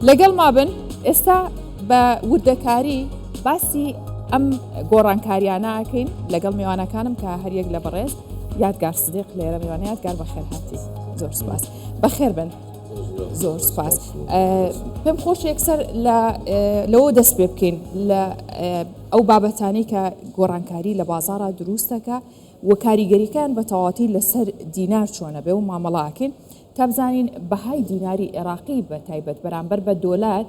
لەگەڵما بن ئێستا بە وردەکاری باسی ئەم گۆڕانکاریانە ئەکەین لەگەڵ میوانەکانم کە هەریەک لە بەڕێز یادگار سدیق لێرە میوانە یادگار بەخێر هاتی زۆر سپاس بەخێر بن زۆر سپاس پێم خۆش یەکسەر لەوە دەست پێ بکەین لە ئەو بابەتانەی کە گۆڕانکاری لە بازارە دروستەکە و کاریگەریەکان بە تەواتی لەسەر دینار چۆنە بێ و مامەڵاکەین تا بزانین بەهای دیناری عێراقی بە تایبەت بەرامبەر بە دۆلار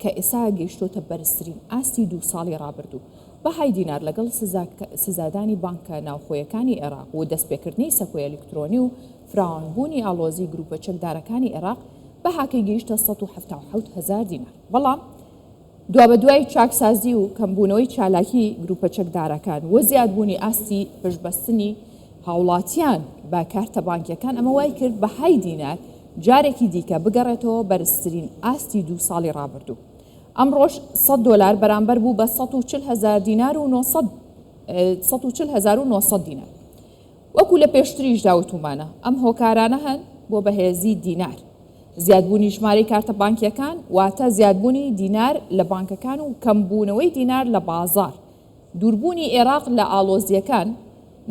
کە ئێستا گەیشتۆتە بەرزترین ئاستی دوو ساڵی ڕابردوو. بەهای دینار لەگەڵ سزادانی بانکە ناوخۆیەکانی عێراق و دەستپێکردنی سەکۆی ئەلیکترۆنی و فراوانبوونی ئاڵۆزی گروپە چەکدارەکانی عێراق بەهاکەی گەیشتە 177 هەزار دینار. بەڵام دوابەدوای چاکسازی و کەمبوونەوەی چالاکی گروپە چەکدارەکان و زیادبوونی ئاستی پشتبەستنی هاوڵاتیان بە کارتە بانکیەکان ئەمە وایکرد بەهای دینار جارێکی دیکە بگەڕێتەوە بەرزترین ئاستی دوو ساڵی ڕابردوو. ئەمڕۆش 100 دۆلار بەرامبەر بوو بە 140 هەزار دینار و 140 هەزار و 900 دینار. وەکو لە پێشتریشدا وتومانە ئەم هۆکارانە هەن بۆ بەهێزی دینار. زیادبوونی ژمارەی کارتە بانکیەکان واتە زیادبوونی دینار لە بانکەکان و کەمبوونەوەی دینار لە بازاڕ، دووربوونی ئێراق لە ئاڵۆزییەکان،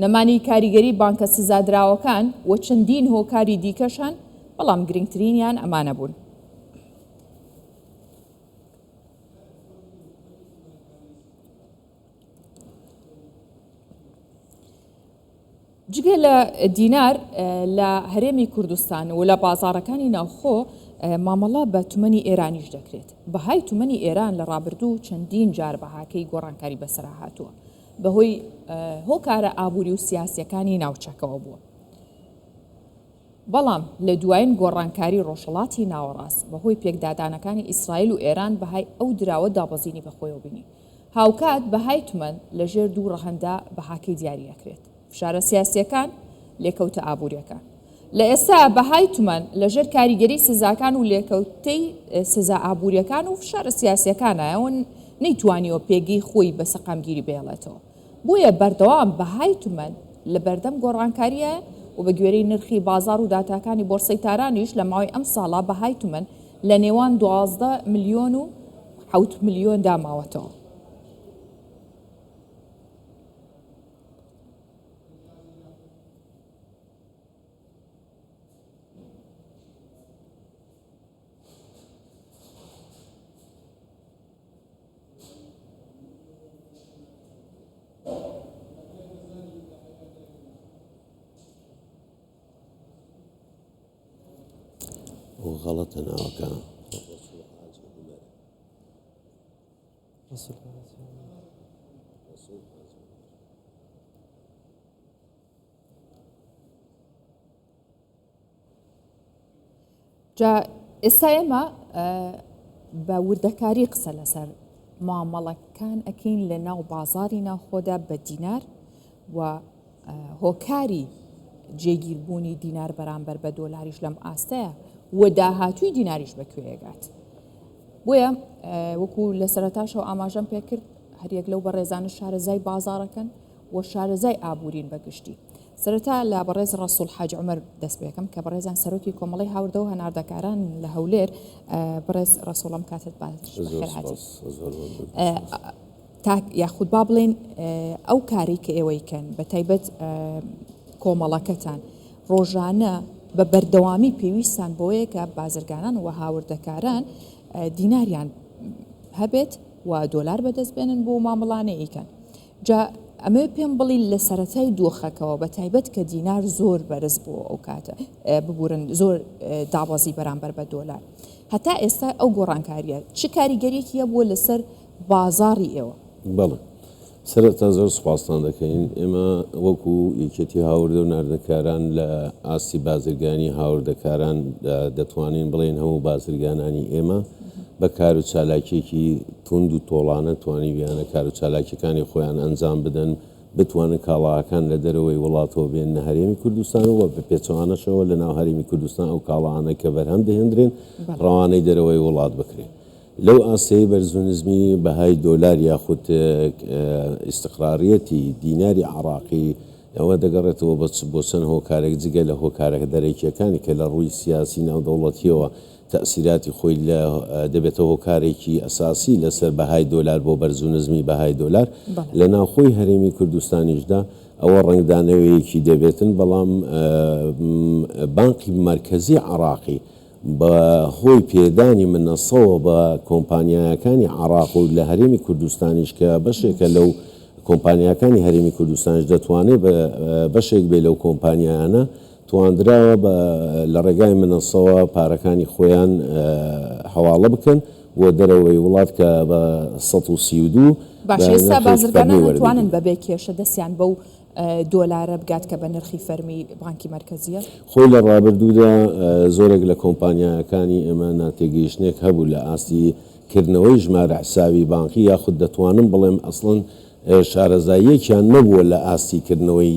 نەمانی کاریگەری بانکە سزادراوەکان و چەندین هۆکاری دیکەش هەن، بەڵام گرنگترینیان ئەمانە بوون. جگە لە دینار لە هەرێمی کوردستان و لە بازاڕەکانی ناوخۆ مامەڵە بە تمەنی ئێرانیش دەکرێت. بەهای تمەنی ئێران لە ڕابردوو چەندین جار بەهاکەی گۆڕانکاری بەسەرا هاتووە بەهۆی هۆکارە ئابووری و سیاسیەکانی ناوچەکەوە بووە. بەڵام لە دوایین گۆڕانکاری ڕۆژهەڵاتی ناوەڕاست بەهۆی پێکدادانەکانی ئیسرائیل و ئێران بەهای ئەو دراوە دابەزینی بەخۆیەوە بینی. هاوکات بەهای تمەن لەژێر دوو ڕەهەنددا بەهاکەی دیاری ئەکرێت، فشارە سیاسییەکان، لێکەوتە ئابوورییەکان. لە ئێستا بەهای تمەن لەژێر کاریگەری سزاکان و لێکەوتەی سزا ئابوورییەکان و فشارە سیاسییەکانایە و نەیتوانیوە پێگەی خۆی بە سەقامگیری بهێڵێتەوە. بۆیە بەردەوام بەهای تمەن لە بەردەم گۆڕانکارییە و بە گوێرەی نرخی بازاڕ و داتاکانی بۆرسەی تارانیش لە ماوەی ئەمساڵا بەهای تمەن لە نێوان 12 ملیۆن و حەوت ملیۆندا ماوەتەوە. غەڵەتە ناوەکە. جا ئێستا ئێمە بە وردەکاری قسە لەسەر مامەڵەکان ئەکەین لە ناو بازاری ناوخۆدا بە دینار و هۆکاری جێگیربوونی دینار بەرامبەر بە دۆلاریش لەم ئاستەیە و داهاتووی دیناریش بە کوێ ئەگات. بۆیە وەکو لە سەرەتاشەوە ئاماژەم پێکرد هەریەک لەو بەڕێزانە شارەزای بازاڕەکەن و شارەزای ئابوورین بە گشتی. سەرەتا لە بەڕێز ڕەسوڵ حاج عومەر دەست پێکەم کە بەڕێزان سەرۆکی کۆمەڵەی هاوردە و هەناردەکاران لە هەولێر بەڕێز ڕەسوڵم کاتت باش بەخێر هاتی. تاک یاخود با بڵێین ئەو کارەی کە ئێوەی کەن بە تایبەت کۆمەڵەکەتان ڕۆژانە بە بەردەوامی پێویستان بۆیە کە بازرگانان و هاوردەکاران دیناریان هەبێت و دۆلار بەدەست بێنن بۆ مامەڵانە ئیکەن جا ئەمەوێ پێم بڵی لە سەرەتای دۆخەکەوە بە تایبەت کە دینار زۆر بەرز بوو ئەو کاتە ببورن زۆر دابەزی بەرامبەر بە دۆلار هەتا ئێستا ئەو گۆڕانکاریە چ کاریگەریەکی هەبووە لەسەر بازاڕی ئێوە؟ بەڵێ. سەرەتا زۆر سوپاستان دەکەین. ئێمە وەکو یەکێتی هاوردە و ناردنکاران لە ئاستی بازرگانی هاوردەکاران دەتوانین بڵێین هەموو بازرگانانی ئێمە بە کار و چالاکیەکی توند و تۆڵانە توانیویانە کار و چالاکیەکانی خۆیان ئەنجام بدەن، بتوانن کاڵاکان لە دەرەوەی وڵاتەوە بێننە هەرێمی کوردستان و بە پێچەوانەشەوە لە ناو هەرێمی کوردستان ئەو کاڵانە کە بەرهەم دەهێندرێن ڕەوانەی دەرەوەی وڵات بکرێن. لەو ئاستەی بەرزونزمی بەهای دۆلار یاخود ئیستقراریەتی دیناری عێڕاقی ئەوە دەگەڕێتەوە بۆ چەند هۆکارێک جگە لە هۆکارە دەرەکیەکانی کە لە ڕووی سیاسی ناودەوڵەتیەوە. تەئسیراتی خۆی لە دەبێتە هۆکارێکی ئەساسی لەسەر بەهای دۆلار بۆ بەرز و نزمی بەهای دۆلار لە ناوخۆی هەرێمی کوردستانیشدا ئەوە ڕەنگدانەوەیەکی دەبێتن بەڵام بانقی مەرکەزی عێڕاقی بە هۆی پێدانی منەسەوە بە کۆمپانیایەکانی عێڕاق و لە هەرێمی کوردستانیش کە بەشێکە لەو کۆمپانیاکانی هەرێمی کوردستانیش دەتوانێت بەشێک بێ لەو کۆمپانیایانە تواندراوە بە لە ڕێگای منەسەوە پارەکانی خۆیان حەواڵە بکەن بۆ دەرەوەی وڵات کە بە 132 باشە بە ئێستا نرخێکی فەرمی بازرگانان ئەتوانن وەردەگیرێت. بەبێ کێشە دەستیان بەو دۆلارە بگات کە بە نرخی فەرمی بانکی مەرکەزییە؟ خۆی لە ڕابردوودا زۆرێک لە کۆمپانیایەکانی ئێمە ناتێگەیشتنێک هەبوو لە ئاستی کردنەوەی ژمارە حسابی بانقی یاخود دەتوانم بڵێم ئەسڵەن شارەزاییەکیان نەبووە لە ئاستی کردنەوەی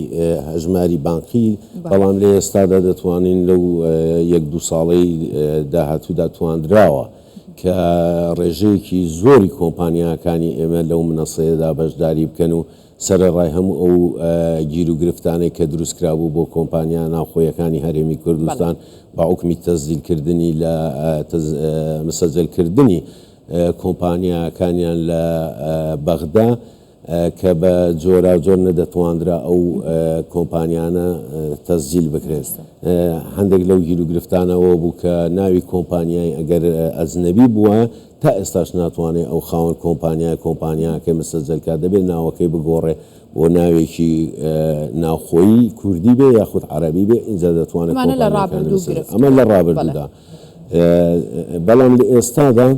هەژماری بانقی، بەڵام لە ئێستادا دەتوانین لەو یەک دوو ساڵەی داهاتوودا تواندراوە کە ڕێژەیەکی زۆری کۆمپانیاکانی ئێمە لەو منەسەیەدا بەشداری بکەن و سەرەڕای هەموو ئەو گیروگرفتانەی کە دروستکرابوو بۆ کۆمپانیا ناوخۆیەکانی هەرێمی کوردستان بە حوکمی تەسجیلکردنی لە مسەجەلکردنی کۆمپانیاکانیان لە بەغدا کە بە جۆراوجۆر نەدەتواندرا ئەو کۆمپانیانە تەسجیل بکرێن. هەندێک لەو گیروگرفتانە ئەوە بوو کە ناوی کۆمپانیای ئەگەر ئەجنەبی بووایە تا ئێستاش ناتوانێ ئەو خاوەن کۆمپانیایە کۆمپانیاکەی مسەجەل کات دەبێت ناوەکەی بگۆڕێ بۆ ناوێکی ناوخۆیی کوردی بێ یاخود عەرەبی بێ ئینجا دەتوانێت ئەمانە لە کۆمپانیاکانی ڕابردوو مسەجەل گرفت ئەمە لە بوون. بەڵێ. ڕابردوودا بەڵام لە ئێستادا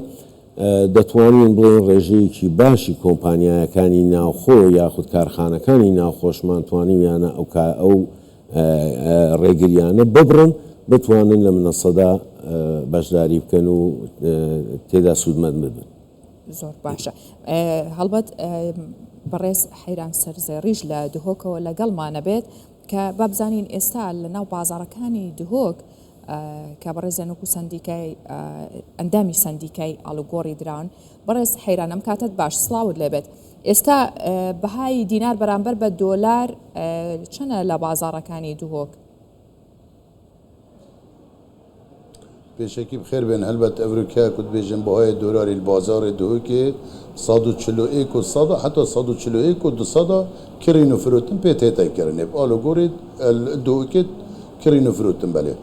دەتوانین بڵێین ڕێژەیەکی باشی کۆمپانیایەکانی ناوخۆ یاخود کارخانەکانی ناوخۆشمان توانیویانە ئەو ئەو ڕێگریانە ببڕن بتوانن لە منەسەدا بەشداری بکەن و تێدا سوودمەند ببن. زۆر باشە هەڵبەت بەڕێز حەیران سەرزێڕیش لە دهۆکەوە لەگەڵمانە بێت کە با بزانین ئێستا لە ناو بازاڕەکانی دهۆک کە بەڕێزیان وەکو سەندیکای ئەندامی سەندیکای ئاڵوگۆڕی دراون بەڕێز حەیران ئەم کاتت باش سڵاوت لێبێت ئێستا بەهای دینار بەرامبەر بە دۆلار چەنە لە بازاڕەکانی دهۆک؟ پێشەکی بخێر بێن هەلبەت ئەڤرۆکە کو دبێژن بەهای دۆلاری li بازارê Duhokê 141 û seda heta 141 û du seda kirîn û firotin pê tête kirinê bi alûgorê li Duhokê kirîn û firotin belê.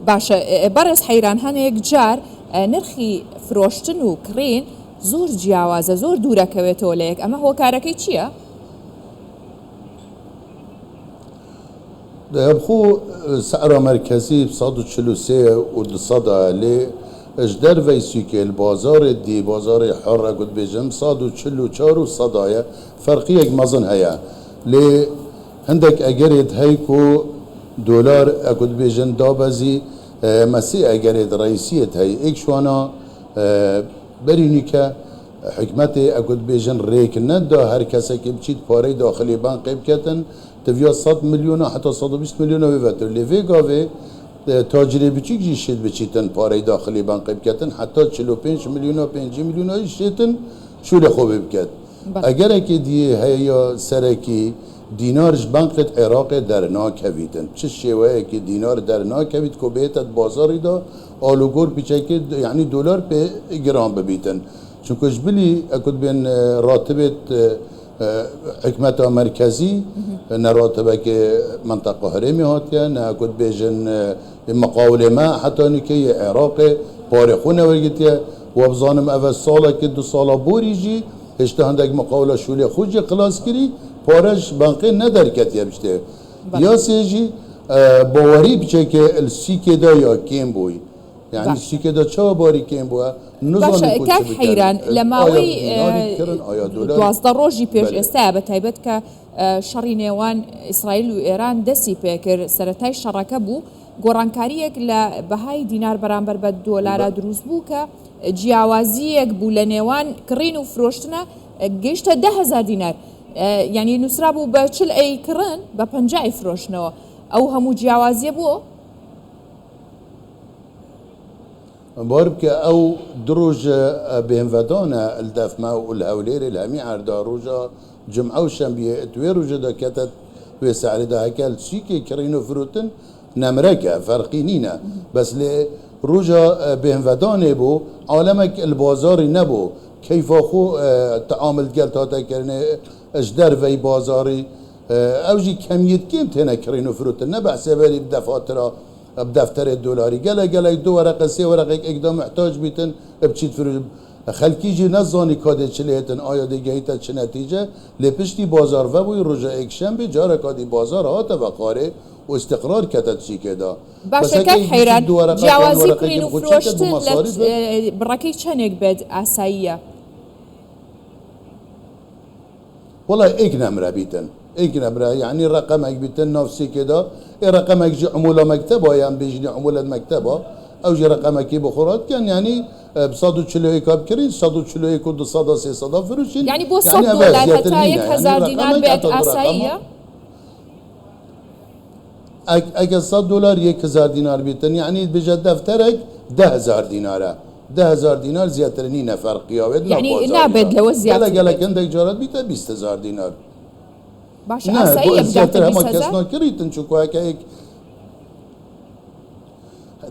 باشە بەڕێز حەیران هەنێک جار نرخی فرۆشتن و کڕین زۆر جیاوازە زۆر دوورەکەوێتەوە لە یەک ئەمە هۆکارەکەی چییە؟ بخۆ سعرا مەرکەزی 143 و 200 لێ ji dervey sûkê li bazarê dî bazarê hur e ku dibêjim 144 û sedaye ferqiyek mezin heye lê hindek egerê heye ku dolar e ku dibêjin dabezî me sê egerê di reîsiyê heye êk şwana berî nîke hikmetê e ku dibêjin rêk neda her kesekê biçît parey daxilî banqê biketin تڤیا 100 milyona heta 120 milyona wê vetir lê vê gavê tacirê biçîk jî şêt biçîtin parey daxilî banqê biketin heta 45 milyona 50 milyona jî şêtin şûlê xwe bê biket. Egerekê diyê heye ya serekî dînar ji banqê Iraqê dernakevîtin. Çi şêweyekî dînar dernakevît ku bête di bazarî de alûgor pîçekê yanî dolar pê giran bibîtin. Çünkü ji bilî ku dibên ratibêt hikmeta merkezî ne ratibekê minteqa herêmê hatiye ne ku dibêjin miqawilê me heta nûkê yê Iraqê parê xwe newergirtiye we bizanim ev salekê du sala borî jî hêşta hindek miqawila şûlê xwe jî xilas kirî pare ji banqê nederketiye biştê. Ya sê jî bawerî biçekê li sîkê de ya kêm bûyî. Yani sîkê de çawa barî kêm bûye باشە nizanin ku کاک çi bikin. حەیران لە ئایا ماوەی دیناری بکڕن ئایا دۆلاری 12 ڕۆژی پێش بەلێ. ئێستاە بە تایبەت کە شەڕی نێوان ئیسرائیل و ئێران دەستی پێکرد سەرەتای شەڕەکە بوو گۆڕانکاریەک لە بەهای دینار بەرامبەر بە دۆلارا دروست بوو کە جیاوازیەک بوو لە نێوان کڕین و فرۆشتنە گەیشتە 10,000 دینار یعنی نووسرا بوو بە 40 ئەی کڕن بە 50 ئەی فرۆشتنەوە ئەو هەموو جیاوازیە بوو؟ بار بکە ئەو دو ڕۆژ بێنڤەدانە الدەفمە و الهەولێرێ لە هەمی عەردا ڕۆژە جمعە و شەنبیە توێ ڕۆژە دەکەتە وێ سعرێدا هەکە سیکێ کڕین و فروتن نەمرەکە فەرقی نینە بەس لێ ڕۆژا بێهنڤەدانێ بوو عالەمەک ال بازاری نەبوو کەیفا خۆ تەعامل گەل تاتە کردنێ ژ دەرڤەی بازاری ئەو ژی کەمیت کێم تێنە کڕین و فروتن نە بە حسێبەری بدەفاترا بدەفتەرێ دۆلاری گەلەک گەلەک دو وەرەقە سێ وەرەقێک ئێکدا محتاج بیتن بچیت فروش خەلکی ژی نەزانی کا دێ چ لێهتن ئایا دێ گەهیتە چ نەتیجە لێ پشتی بازار ڤەبووی ڕۆژە ئێکشەمبێ جارەکا دی بازار هاتە ڤە خارێ و ئیستقرار کەتە سیکێدا باشە بەس هەکە کاک ئێک بچیت حەیران دو وەرەقە پێنج جیاوازی وەرەقێ کڕین و بخۆ چێکەت بۆ فرۆشتن لە مەساریف بڕەکەی چەنێک بێت ئاساییە؟ وەڵا ئێک نەمرە بیتن ئێک نەمرە یەعنی ڕەقەمەک بیتن ناف سیکێدا ئێ ڕەقەمەک ژی عمولە مەکتەبا یان بێژنی عمولەت مەکتەبا ئەو ژی ڕەقەمەکی بخۆ ڕات کەن یەعنی ب 141 بکڕین 141 و 200 300 فروشین یەعنی بۆ یەعنی 100 ئەڤە دۆلار زیاتر هەتا نینە یەک یەعنی هەزار دینار ڕەقەمەک بێت هەتا دو ڕەقەمە ئاساییە؟ ئەک ئەگەر سەد دۆلار یەک هزار دینار بیتن یەعنی بژە دەفتەرەک دە هزار دینارە دە هزار دینار زیاتر نینە فەرقیا وێت ناو یەعنی بازاریدا نابێت لەوە گەلە زیاتر گەلە بێت. کەندێک جارات بیتە 20 هزار دینار. باشە نا بۆ ئاساییە بگاتە زیاتر هەما 20 کەس هەزار؟ ناکڕیتن چونکو هەکە یەک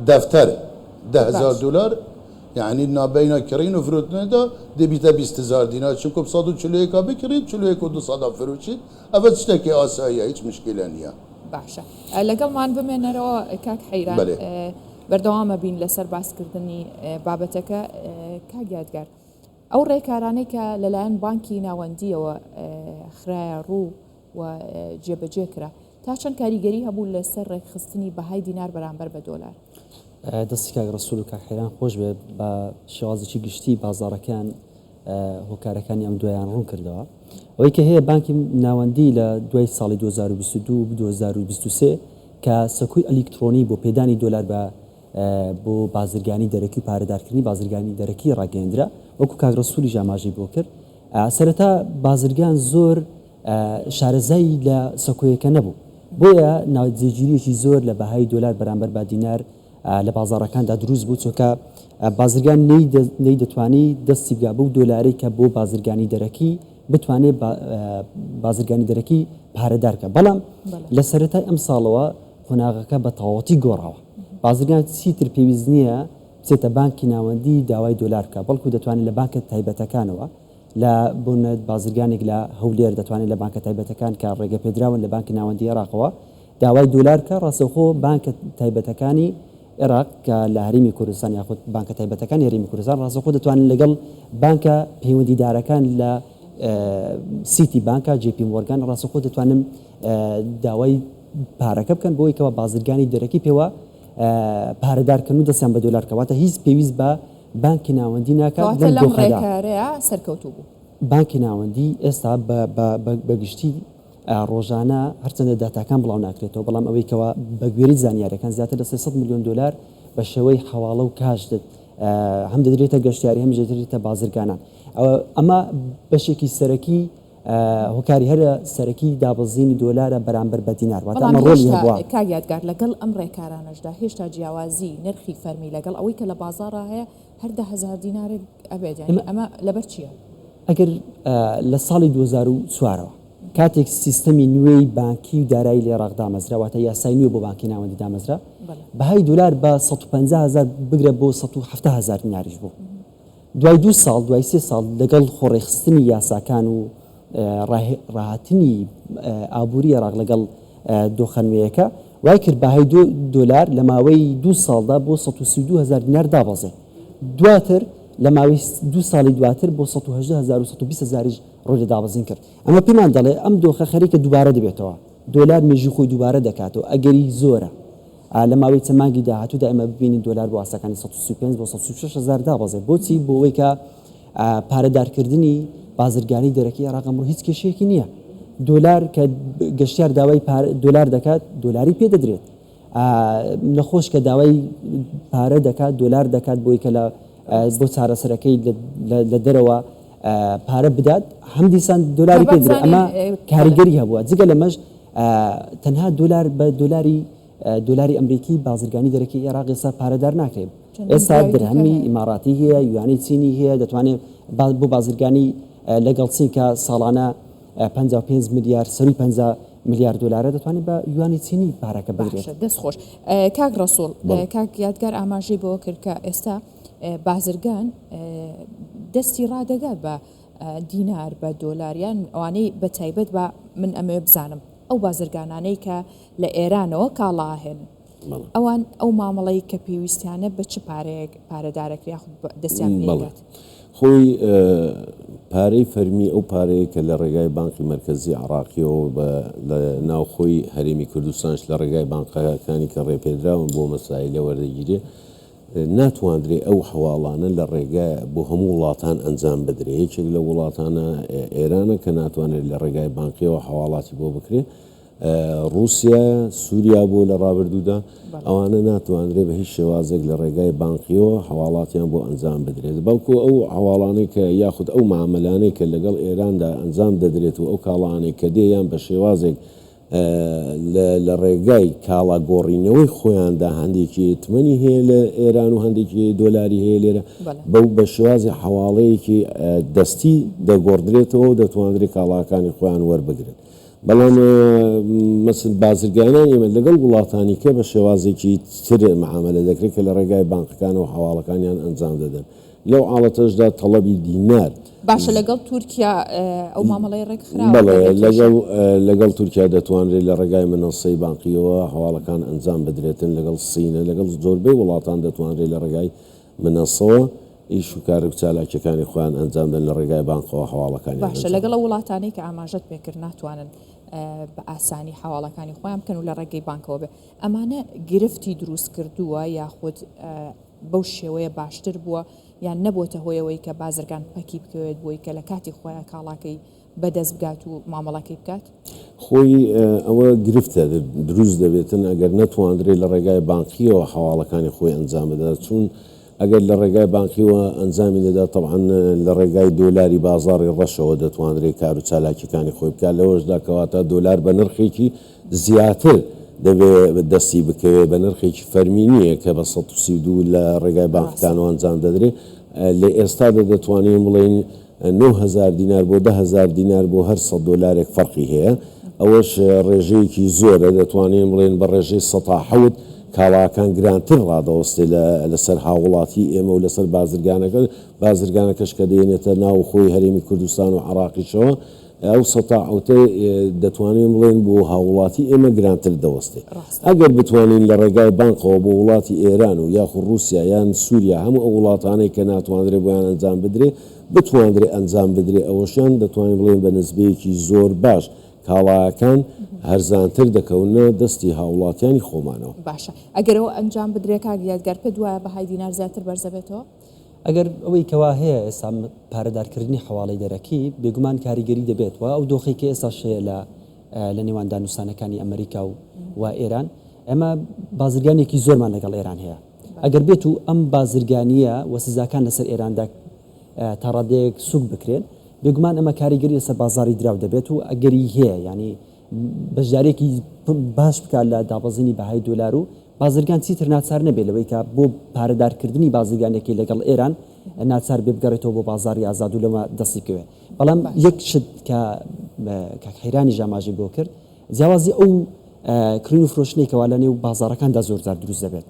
دەفتەر دە هزار باش. دۆلار یەعنی نابەینا کڕین و فرۆتنێدا دەبیتە 20 هزار دینار چونکو ب 141 بکڕیت 41 و 200 فروشیت ئەڤە شتێکی ئاساییە هیچ مشکلە نییە. باشە لەگەڵمان بمێنەرەوە کاک حەیران بەلێ. بەردەوامە بین لەسەر باسکردنی بابەتەکە کاک یادگار ئەو ڕێکارانەی کە لەلایەن بانکی ناوەندیەوە خرایە ڕوو و جێبەجێ کرا تا چەند کاریگەری هەبوو لەسەر ڕێکخستنی بەهای دینار بەرامبەر بە دۆلار؟ دەستی کاک ڕەسوول و کاک حەیران خۆش بێ بە شێوازێکی گشتی بازاڕەکەیان هۆکارەکانی ئەم دوایان ڕوون کردەوە. ئەوەی کە هەیە بانکی ناوەندی لە دوای ساڵی 2022 و 2023 کە سەکۆی ئەلیکترۆنی بۆ پێدانی دۆلار بە بۆ بازرگانی دەرەکی و پارەدارکردنی بازرگانی دەرەکی ڕاگەیەندرا وەکو کاک ڕەسوولیش ئاماژەی بۆ کرد سەرەتا بازرگان زۆر شارەزایی لە سەکۆیەکە نەبوو بۆیە ناجێگیریەکی زۆر لە بەهای دۆلار بەرامبەر بە دینار لە بازاڕەکاندا دروست بوو، چونکە بازرگان نەیدەتوانی دەستی بگا بەو دۆلارەی کە بۆ بازرگانی دەرەکی بتوانێت بازرگانی دەرەکی پارەدار بکات. بەڵام لە سەرەتای ئەمساڵەوە قۆناغەکە بە تەواوەتی گۆڕاوە. بازرگان چیتر پێویست نییە بچێتە بانکی ناوەندی داوای دۆلار بکات، بەڵکو دەتوانێت لە بانکە تایبەتەکانەوە لە بۆنە بازرگانێک لە هەولێر دەتوانێت لە بانکە تایبەتەکان کە ڕێگەپێدراون لە بانکی ناوەندی عێراقەوە داوای دۆلار بکات، ڕاستەوخۆ بانکە تایبەتەکانی عێراق کە لە هەرێمی کوردستان یاخود بانکە تایبەتەکانی هەرێمی کوردستان ڕاستەوخۆ دەتوانن لەگەڵ بانکە پەیوەندیدارەکان لە سیتی بانکە جێ پی مۆرگان ڕاستەوخۆ دەتوانن داوای پارەکە بکەن بۆی کەوا بازرگانی دەرەکی پێوە پارەدار کەن و دەستیان بە دۆلار کە واتە هیچ پێویست بە بانکی ناوەندی ناکات کەواتە لەم لەم دۆخەدا. ڕێکارەیا سەرکەوتوو بوو. بانکی ناوەندی ئێستا بە گشتی ڕۆژانە هەرچەندە داتاکان بڵاو ناکرێتەوە، بەڵام ئەوەی کەوا بە گوێرەی زانیاریەکان زیاتر لە 300 ملیۆن دۆلار بە شێوەی حەواڵە و کاش هەم دەدرێتە گەشتیاری هەمیش دەدرێتە بازرگانان. ئەمە بەشێکی سەرەکی هۆکاری هەرە سەرەکی دابەزینی دۆلارە بەرامبەر بە دینار، واتە بەڵام ئەمە ڕۆڵی هێشتا هەبووە. کاک یادگار لەگەڵ ئەم ڕێکارانەشدا هێشتا جیاوازی نرخی فەرمی لەگەڵ ئەوەی کە لە بازاڕا هەیە هەر 10,000 دینارێک ئەبێت، یانی ئێمە ئەمە لەبەر چییە؟ ئەگەر لە ساڵی 2004 ەوە کاتێک سیستەمی نوێی بانکی و دارایی لە عێراق دامەزرا، واتە یاسای نوێ بۆ بانکی ناوەندی دامەزرا، بەهای دۆلار بە 150 هەزار بگرە بۆ 170 هەزار دیناریش بوو. دوای دوو ساڵ، دوای سێ ساڵ لەگەڵ خۆڕێکخستنی یاساکان و ڕاهاتنی ئابووری عێراق لەگەڵ دۆخە نوێیەکە، وای کرد بەهای دۆلار لە ماوەی دوو ساڵدا بۆ 132 هەزار دینار دابەزێ. دواتر لە ماوەی دوو ساڵی دواتر بۆ 118 هەزار و 120 هەزاریش ڕووی لە دابەزین کرد. ئەمە پێمان دەڵێ ئەم دۆخە خەریکە دووبارە دەبێتەوە. دۆلار مێژووی خۆی دووبارە دەکاتەوە، ئەگەری زۆرە لە ماوەی چەند مانگی داهاتوودا ئێمە ببینین دۆلار بۆ ئاستەکانی 135 بۆ 136 هەزار دابەزێت. بۆچی؟ بۆ ئەوەی کە پارەدارکردنی بازرگانی دەرەکی عێراق ئەمڕۆ هیچ کێشەیەکی نییە. دۆلار کە گەشتیار داوای دۆلار دەکات، دۆلاری پێ دەدرێت. نەخۆش کە داوای پارە دەکات، دۆلار دەکات بۆی کە لە بۆ چارەسەرەکەی لە دەرەوە پارە بدات، هەم دیسان دۆلاری پێ دەدرێت. ئەمە کاریگەری هەبووە. جگە لەمەش تەنها دۆلار بە دۆلاری دۆلاری ئەمریکی بازرگانی دەرەکی عێراق ئێستا پارەدار ناکرێت. ئێستا درهەمی ئیماراتی هەیە، یوانی چینی هەیە، دەتوانێت بۆ بازرگانی لەگەڵ چین کە ساڵانە 55 ملیار سەروی 50 ملیار دۆلارە دەتوانێت بە یوانی چینی پارەکە بدرێت. باشە دەست خۆش کاک ڕەسوڵ. بەڵێ. کاک یادگار ئاماژەی بەوە کرد کە ئێستا بازرگان دەستی ڕادەگات بە دینار بە دۆلار یان ئەوانەی بە تایبەت بە من ئەمەوێ بزانم ئەو بازرگانانەی کە لە ئێرانەوە کاڵا ئەهێنن ئەوان ئەو مامەڵەی کە پێویستیانە بە چ پارەیەک پارەدارەکرێ یاخود دەستیان پێ بەڵێ ئەگات؟ خۆی پارەی فەرمی ئەو پارەیە کە لە ڕێگای بانقی مەرکەزی عێڕاقیەوە بە لە ناوخۆی هەرێمی کوردستانش لە ڕێگای بانقەکانی کە ڕێپێدراون بۆ مەسایلە وەردەگیرێ ناتواندرێ ئەو حەواڵانە لە ڕێگای بۆ هەموو وڵاتان ئەنجام بدرێ یەکێک لەو وڵاتانە ئێرانە کە ناتوانرێت لە ڕێگای بانقیەوە حەواڵاتی بۆ بکرێ ڕووسیایە، سووریا بووە لە ڕابردوودا، ئەوانە ناتوانرێت بە هیچ شێوازێک لە ڕێگای بانقییەوە حەواڵاتیان بۆ ئەنجام بدرێت، بەڵکو ئەو حەواڵانەی کە یاخود ئەو مامەلانەی کە لەگەڵ ئێراندا ئەنجام دەدرێت و ئەو کاڵانەی کە دێ یان بە شێوازێک لە لە ڕێگای کاڵا گۆڕینەوەی خۆیاندا هەندێکی تمەنی هەیە لە ئێران و هەندێکی دۆلاری هەیە لێرە بەو بە شێوازی حەواڵەیەکی دەستی دەگۆڕدرێتەوە و دەتواندرێت کاڵاکانی خۆیان وەربگرن. بەڵام مەسەلەن بازرگانانی ئێمە لەگەڵ وڵاتانی کە بە شێوازێکی تر معامەلە دەکرێت کە لە ڕێگای بانقەکانەوە حەواڵەکانیان ئەنجام دەدەن لەو حاڵەتەشدا تەڵەبی دینار. باشە لەگەڵ تورکیا ئەو مامەڵەیە ڕێکخراوە بەڵێ بەبێ کێشە؟ لەگەڵ لەگەڵ تورکیا دەتوانرێت لە ڕێگای منەسەی بانقیەوە حەواڵەکان ئەنجام بدرێتن لەگەڵ سینە لەگەڵ زۆربەی وڵاتان دەتوانرێت لە ڕێگای منەسەوە ئیش و کار و چالاکیەکانی خۆیان ئەنجام دەن لە ڕێگای بانقەوە حەواڵەکانیان باشە ئەنجام لەگەڵ دەن. ئەو وڵاتانەی کە ئاماژەت پێکرد ناتوانن بە ئاسانی حەواڵەکانی خۆیان بکەن و لە ڕێگەی بانکەوە بێ ئەمانە گرفتی دروست کردووە یاخود بەو شێوەیە باشتر بووە یان نەبووەتە هۆی ئەوەی کە بازرگان پەکی بکەوێت بۆی کە لە کاتی خۆیان کاڵاکەی بەدەست بگات و مامەڵەکەی بکات؟ خۆی ئەوە گرفتە دروست دەبێتن ئەگەر نەتواندرێت لە ڕێگای بانقیەوە حەواڵەکانی خۆی ئەنجام بدات چون ئەگەر لە ڕێگای بانقیەوە ئەنجامی نەدا تەبعەن لە ڕێگای دۆلاری بازاڕی ڕەشەوە دەتواندرێت کار و چالاکیەکانی خۆی بکات لەوەشدا کەواتە دۆلار بە نرخێکی زیاتر دەبێ دەستی بکەوێت بە نرخێکی فەرمی نییە کە بە 132 لە ڕێگای بانقەکانەوە ئەنجام دەدرێت لە ئێستادا دەتوانین بڵێین 9000 دینار بۆ 10000 دینار بۆ هەر 100 دۆلارێک فەرقی هەیە ئەوەش ڕێژەیەکی زۆرە دەتوانین بڵێین بە ڕێژەی سەتا حەوت کاڵاکان گرانتر ڕادەوەستێ لە لەسەر هاووڵاتی ئێمە و لەسەر بازرگانەکە بازرگانەکەش کە دێنێتە ناوخۆی هەرێمی کوردستان و عێڕاقیشەوە ئەو سەتا حەوتە دەتوانین بڵێین بۆ هاووڵاتی ئێمە گرانتر دەوەستێ. ڕاستە. ئەگەر بتوانین لە ڕێگای بانقەوە بۆ وڵاتی ئێران و یاخود ڕووسیا یان سووریا هەموو ئەو وڵاتانەی کە ناتواندرێ بۆیان ئەنجام بدرێ بتواندرێ ئەنجام بدرێ ئەوەشیان دەتوانین بڵێین بە نسبەیەکی زۆر باش کاڵاکان هەرزانتر دەکەونە دەستی هاوڵاتیانی خۆمانەوە. باشە ئەگەر ئەوە ئەنجام بدرێ کاک یادگار پێت وایە بەهای دینار زیاتر بەرزەبێتەوە؟ ئەگەر ئەوەی کەوا هەیە ئێستا پارەدارکردنی حەواڵەی دەرەکی بێگومان کاریگەری دەبێت و ئەو دۆخەی کە ئێستاش هەیە لە لە نێوان دانوستانەکانی ئەمریکا و و ئێران ئێمە بازرگانێکی زۆرمان لەگەڵ ئێران هەیە ئەگەر بێت و ئەم بازرگانییە و سزاکان لەسەر ئێراندا تا ڕادەیەک سوک بکرێن بێگومان ئەمە کاریگەری لەسەر بازاری دراو دەبێت و ئەگەری هەیە ینی بەشداریەکی باش بکات لە دابەزینی بەهای دۆلار و بازرگان چیتر ناچار نەبێت لەوەی کە بۆ پارەدارکردنی بازرگانیەکەی لەگەڵ ئێران ناچار بێ بگەڕێتەوە بۆ بازاڕی ئازاد و لەوە دەستی بکەوێت بەڵام یەک شت کە کاک حەیرانیش ئاماژەی بۆ کرد جیاوازی ئەو کڕین و فرۆشتنەی کەوا لە نێو بازاڕەکاندا زۆر جار دروست دەبێت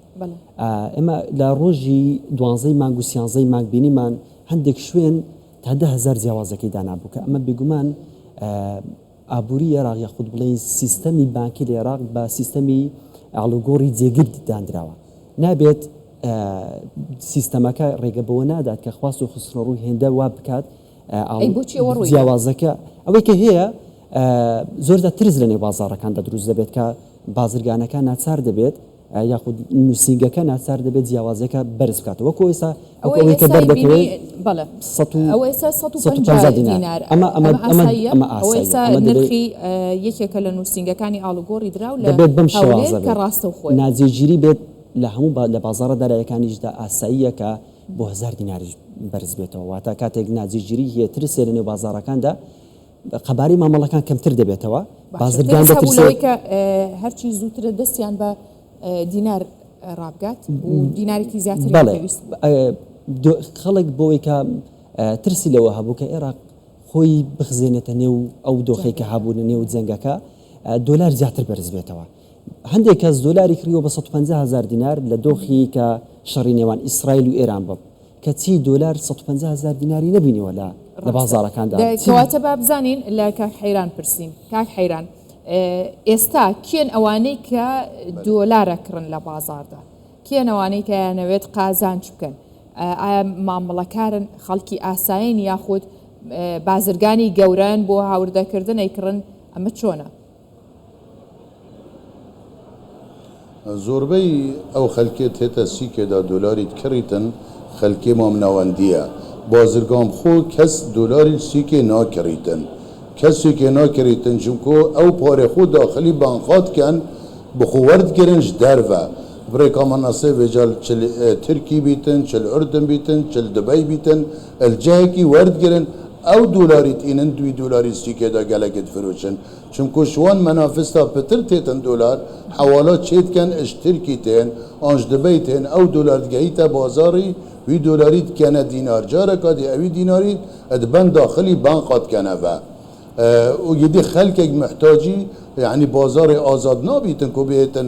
ئێمە لە ڕۆژی دوانزەی مانگ و سیانزەی مانگ بینیمان هەندێک شوێن تا 10هزار جیاوازەکەی دانابوو کە ئەمە بێگومان ئابووری عێراق یاخود بڵێین سیستەمی بانکی لە عێراق بە سیستەمی ئاڵوگۆڕی جێگر دانراوە. نابێت سیستەمەکە ڕێگە بەوە نادات کە خواست و خستنەڕوو هێندە وا بکات ئەی بۆچی ئەوە ڕوویدا؟ جیاوازەکە ئەوەی کە هەیە زۆرجار ترس لە نێو بازاڕەکاندا دروست دەبێت کە بازرگانەکان ناچار دەبێت یاخود نووسینگەکە ناچار دەبێت جیاوازیەکە بەرز بکاتەوە وەکو ئێستا وەکو ئەوەی ئەوەی کە ئێستای دەردەکەوێت بینی بەڵێ سەد و ئەوە ئێستا 150 150 دینار دینار ئەمە ئەمە ئەمە ئەمە ئاساییە ئەمە ئەوە ئاساییە ئێستا ئەمە دەبێت نرخی یەکێکە لە نووسینگەکانی ئاڵوگۆڕی دراو لە دەبێت بەم هەولێر شێوازە کە بێت ڕاستەوخۆیە. ناجێگیری بێت لە هەموو با لە بازاڕە دارایەکانیشدا ئاساییە کە بۆ 1000 دیناریش بەرز بێتەوە واتە کاتێک ناجێگیری هەیە ترس هەیە لە نێو بازاڕەکاندا قەبارەی مامەڵەکان کەمتر دەبێتەوە، باشە بازرگان ترس هەبوو دەترسێت. لەوەی کە هەرچی زووترە دەستیان بە دینار ڕابگات و دینارێکی زیاتریان بەڵێ پێویست بوو. خەڵک بۆ ئەوەی کە ترسی لەوە هەبوو کە ئێراق خۆی بخزێنێتە نێو ئەو دۆخەی کە جەنگەکە. هەبوو لە نێو جەنگەکە. دۆلار زیاتر بەرز بێتەوە. هەندێک کەس دۆلاری کڕیوە بە 150 هەزار دینار لە دۆخی کە شەڕی نێوان ئیسرائیل و ئێران بوو، کەچی دۆلار 150 هەزار دیناری نەبینیوە لە لە ڕاستە. بازاڕەکاندا. دە چی؟ کەواتە با بزانین لە کاک حەیران پرسین. کاک حەیران ئێستا کێن ئەوانەی کە دۆلار ئەکڕن لە بازاڕدا؟ کێن ئەوانەی کە ئەیانەوێت قازانج بکەن؟ ئایا مامەڵەکارن خەڵکی ئاسایین یاخود بازرگانی گەورەن بۆ هاوردەکردن ئەیکڕن ئەمە چۆنە؟ زۆربەی ئەو خەلکێ تێتە سیکێدا دۆلاریت کڕیتن خەلکێ مامناوەندیە بازرگان بخۆ کەس دۆلاری سیکێ ناکڕیتن کەس سیکێ ناکڕیتن چونکۆ ئەو پارێ خۆ داخلی بانقات کەن بخۆ وەردگرن ژ دەرڤە بڕێکا منەسێ ڤێجال چ ترکی بیتن چ ئوردن بیتن چ دبەی بیتن الجهکی وەردگرن ئەو دۆلاریت ئینن دوی دۆلاری سیکێدا گەلەکت فروشن چونکو شوان مەنافستا پتر تێتن دۆلار حەوالا چێدکەن ئش ترکی تێن ئانژ دبەی تێن ئەو دۆلار دگەیتە بازاڕی وی دۆلاری دکەنە دینار جارەکا دی ئەوی دیناری ئدبەن داخلی بانقا دکەنەڤە و یدی خەلکێک محتاجی یعنی بازاڕی ئازاد نابیتن کو بێتن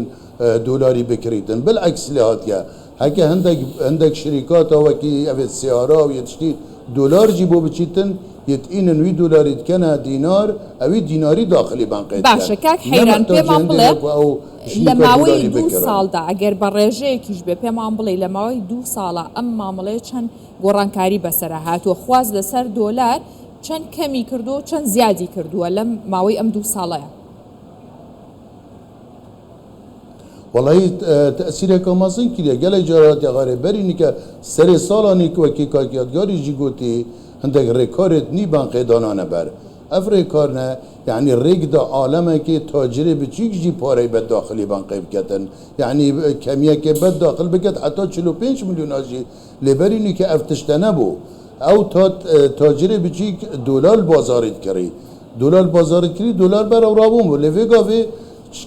دۆلاری بکریتن بالعکس لێ هاتیە هەکە هەندێک هەندێک شریکاتا وەکی ئەڤێت سیارا و یەتشتی دۆلار جی بۆ بچیتن یەتئینن وی دۆلاری دکەنە دینار ئەوی دیناری داخلی بانقێ دکەن باشە کاک نە حەیران محتاجی پێمان هەندێ بڵێ وەکو ئەو لە شریکا ماوەی دۆلاری دوو بکڕن. ساڵدا ئەگەر بە ڕێژەیەکیش بێ پێمان بڵێ لە ماوەی دوو ساڵا ئەم مامەڵەیە چەند گۆڕانکاری بەسەرا هاتووە خواست لەسەر دۆلار چەند کەمی کردووە و چەند زیادی کردووە لەم ماوەی ئەم دوو ساڵەیا؟ وەڵایی تەئسیرێکا مەزن کریە گەلێک جار هاتیە غارێ بەری نکە سەرێ ساڵانی ک وەکی کاک یادگاری ژی گۆتی هندێک رێکارێت نی بانقێ دانانە بەر ئەڤ رێکارنە یەعنی رێک دا عالەمەکێ تاجرێ بچیک ژی پارەی بەد داخلی بانقێ بکەتن یەعنی کەمیەکێ بەد داخل بکەت حەتا 45 ملیۆنا ژی لێ بەری نکە ئەڤ تشتە نەبوو ئەو تا تاجرێ بچیک دۆلار بازاریت کڕی دۆلار بازاریت کری دۆلار بەرەو رابوون بوو لێ ڤێ گاڤێ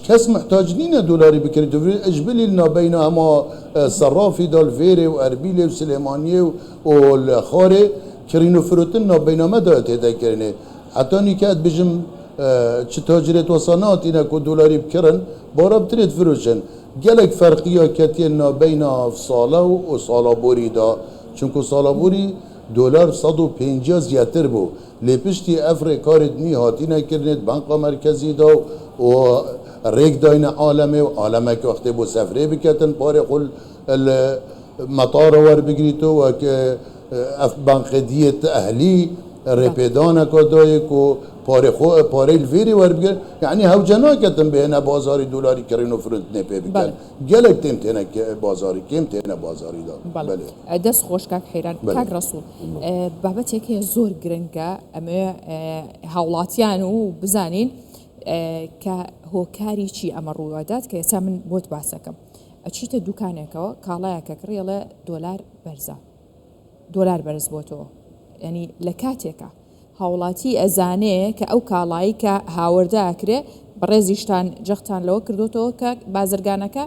کەس موحتاج نینە دۆلاری بکری دڤێ ئەژبلی لنابەینا هەما سەڕافی دا لڤێرێ و ئەربیلێ و سلێمانیێ و لە خارێ کڕین و فروتن نابەینا مە دایە تێتە کرنێ حەتا نیکە ئەت بژم چ تاجرێت وەسا ناتینە کو دۆلاری بکڕن بارا بترێت فروشن گەلەک فەرقیا کەتیە نابەینا ساڵە و ساڵا بۆری دا چونکو ساڵا بۆری دۆلار 150 زیاتر بوو لێ پشتی ئەڤ رێکارێت نوی هاتینە کرنێت بانقا مەرکەزی دا و رێک داینە عالەمێ و عالەمەک وەختێ بۆ سەفرێ بکەتن پارێ خو ل مەتارە وەربگریتۆ وەک ئەف بانقێ دیێت ئەهلی رێپێدانەکا دایێ کو پارێ خو پارەی لڤێری وەربگر یعنی هەوجە ناکەتن بهێنە بازاری دۆلاری کڕین و فرۆتنێ پێ بکەن گەلەک تێم تێنە بازاری کێم تێنە بازاری دا بەڵێ دەست خۆش کاک حەیران کاک ڕەسوڵ بابەتێک هەیە زۆر گرنگە ئەمەوێ هاوڵاتیان و بزانین کە هۆکاری چی ئەمە ڕوودات کە ئێستا من بۆت باسەکەم ئەچیتە دوکانێکەوە کاڵایەکە کڕیڵێ دۆلار بەرزە دۆلار بەرز بۆتەوە ینی لە کاتێکە هاوڵاتی ئەزانێ کە ئەو کاڵایی کە هاوردە ئەکرێ بەڕێزیشتان جەختان لەوە کردۆتەوە کە بازرگانەکە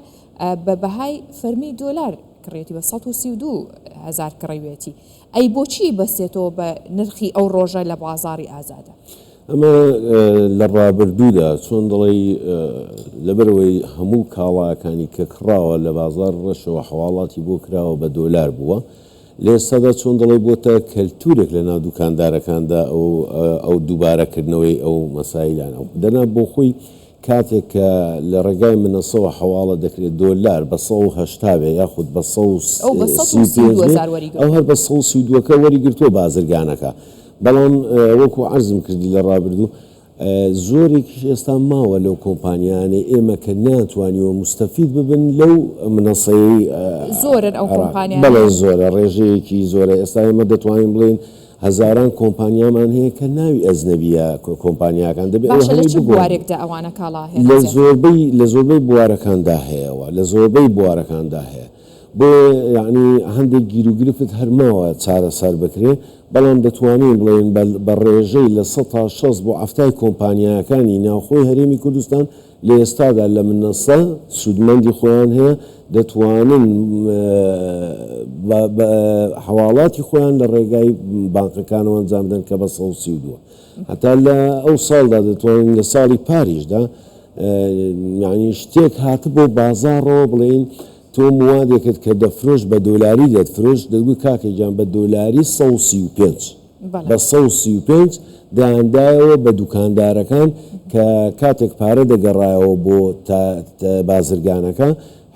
بە بەهای فەرمی دۆلار کڕێتی بە 132 هەزار کڕیوێتی ئەی بۆچی بەستێتەوە بە نرخی ئەو ڕۆژە لە بازاڕی ئازادە؟ ئەمە لە ڕابردوودا چۆن دەڵێی لەبەرئەوەی هەموو کاڵاکانی کە کڕاوە لە بازاڕ ڕەشەوە حەواڵاتی بۆ کراوە بە دۆلار بووە لە ئێستادا چۆن دەڵێی بۆتە کەلتورێک لە ناو دوکاندارەکاندا ئەو ئەو دووبارە کردنەوەی ئەو مەسایلانە دەنا بۆخۆی کاتێک کە لە ڕێگای منەسەوە حەواڵە دەکرێت دۆلار بە 180 بێ یاخود بە ئەو بە 135 132 بێ هەزار وەری ئەو گرتووە. هەر بە 132 کە وەری گرتووە بازرگانەکە بەڵام وەکو عەرزم کردی لە ڕابردوو زۆرێکیش ئێستا ماوە لەو کۆمپانیایانەی ئێمە کە نەیانتوانیوە موستەفید ببن لەو منەسەیەی زۆرن ئەو عێراق. کۆمپانیانە؟ بەڵێ زۆرە، ڕێژەیەکی زۆرە. ئێستا ئێمە دەتوانین بڵێین هەزاران کۆمپانیامان هەیە کە ناوی ئەجنەبییە کۆمپانیاکان، دەبێ ئەوە باشە لە هەمووی چ بگۆڕدرێت. بوارێکدا ئەوانە کاڵا ئەهێنن لە زیاتر؟ زۆربەی لە زۆربەی بوارەکاندا هەیەوە، لە زۆربەی بوارەکاندا هەیە. بۆیە یەعنی هەندێک گیروگرفت هەر ماوە چارەسەر بکرێ، بەڵام دەتوانین بڵێین بە ڕێژەی 60% بۆ 70ی کۆمپانیاکانی ناوخۆی هەرێمی کوردستان لە ئێستادا لە منەسە سوودمەندی خۆیان هەیە، دەتوانن بە حەواڵاتی خۆیان لە ڕێگای بانقەکانەوە ئەنجام بدەن کە بە 132 هەتا لە ئەو ساڵدا دەتوانین لە ساڵی پاریشدا. یانی شتێک هاتبۆ بازاڕەوە بڵێین تۆ موادێکت کە دەفرۆشت بە دۆلاری دەتفرۆشت دەتگوت کاکە گیان بە دۆلاری 135 بە 135 دەیاندایەوە بە دوکاندارەکان کە کاتێک پارە دەگەڕایەوە بۆ بازرگانەکە